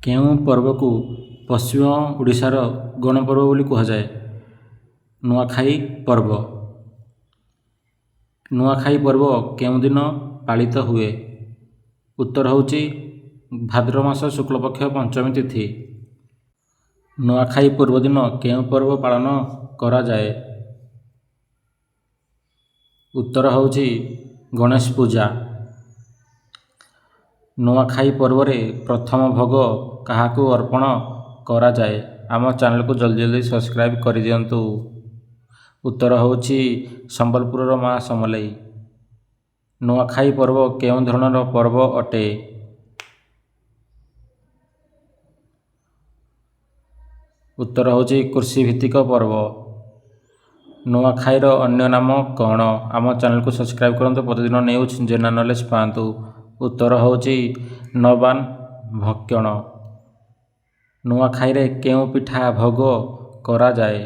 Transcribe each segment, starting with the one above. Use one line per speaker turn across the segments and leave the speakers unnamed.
କେଉଁ ପର୍ବକୁ ପଶ୍ଚିମ ଓଡ଼ିଶାର ଗଣପର୍ବ ବୋଲି କୁହାଯାଏ? ନୂଆଖାଇ ପର୍ବ। ନୂଆଖାଇ ପର୍ବ କେଉଁ ଦିନ ପାଳିତ ହୁଏ? ଉତ୍ତର ହେଉଛି ଭାଦ୍ରବ ମାସ ଶୁକ୍ଳପକ୍ଷ ପଞ୍ଚମୀ ତିଥି। ନୂଆଖାଇ ପୂର୍ବଦିନ କେଉଁ ପର୍ବ ପାଳନ କରାଯାଏ? ଉତ୍ତର ହେଉଛି ଗଣେଶ ପୂଜା। ନୂଆଖାଇ ପର୍ବରେ ପ୍ରଥମ ଭୋଗ କାହାକୁ ଅର୍ପଣ କରାଯାଏ? ଆମ ଚ୍ୟାନେଲକୁ ଜଲ୍ଦି ଜଲ୍ଦି ସବସ୍କ୍ରାଇବ୍ କରିଦିଅନ୍ତୁ। ଉତ୍ତର ହେଉଛି ସମ୍ବଲପୁରର ମା ସମଲେଇ। ନୂଆଖାଇ ପର୍ବ କେଉଁ ଧରଣର ପର୍ବ ଅଟେ? ଉତ୍ତର ହେଉଛି କୃଷିଭିତ୍ତିକ ପର୍ବ। ନୂଆଖାଇର ଅନ୍ୟ ନାମ କ'ଣ? ଆମ ଚ୍ୟାନେଲକୁ ସବସ୍କ୍ରାଇବ୍ କରନ୍ତୁ, ପ୍ରତିଦିନ ନ୍ୟୁଜ୍ ଜେନେରାଲ ନଲେଜ ପାଆନ୍ତୁ। ଉତ୍ତର ହେଉଛି ନବାନ୍ନ ଭକ୍ଷଣ। ନୂଆଖାଇରେ କେଉଁ ପିଠା ଭୋଗ କରାଯାଏ?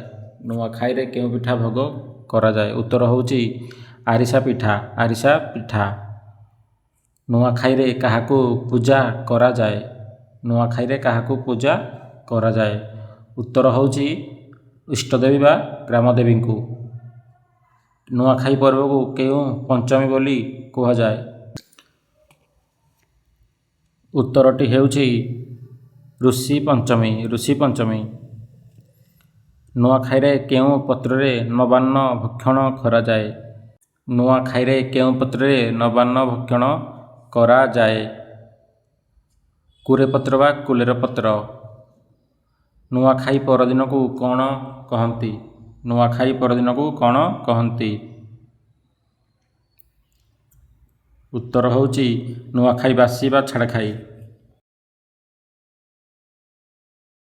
ନୂଆଖାଇରେ କେଉଁ ପିଠା ଭୋଗ କରାଯାଏ? ଉତ୍ତର ହେଉଛି ଆରିସା ପିଠା, ଆରିସା ପିଠା। ନୂଆଖାଇରେ କାହାକୁ ପୂଜା କରାଯାଏ? ନୂଆଖାଇରେ କାହାକୁ ପୂଜା କରାଯାଏ? ଉତ୍ତର ହେଉଛି ଇଷ୍ଟଦେବୀ ବା ଗ୍ରାମଦେବୀଙ୍କୁ। ନୂଆଖାଇ ପର୍ବକୁ କେଉଁ ପଞ୍ଚମୀ ବୋଲି କୁହାଯାଏ? ଉତ୍ତରଟି ହେଉଛି ଋଷି ପଞ୍ଚମୀ, ଋଷି ପଞ୍ଚମୀ। ନୂଆଖାଇରେ କେଉଁ ପତ୍ରରେ ନବାନ୍ନ ଭକ୍ଷଣ କରାଯାଏ? ନୂଆଖାଇରେ କେଉଁ ପତ୍ରରେ ନବାନ୍ନ ଭକ୍ଷଣ କରାଯାଏ? କୁରେପତ୍ର ବା କୁଲେର ପତ୍ର। ନୂଆଖାଇ ପରଦିନକୁ କ'ଣ କହନ୍ତି? ନୂଆଖାଇ ପରଦିନକୁ କ'ଣ କହନ୍ତି? ଉତ୍ତର ହେଉଛି ନୂଆଖାଇ ବାସି ବା ଛାଡ଼ଖାଇ।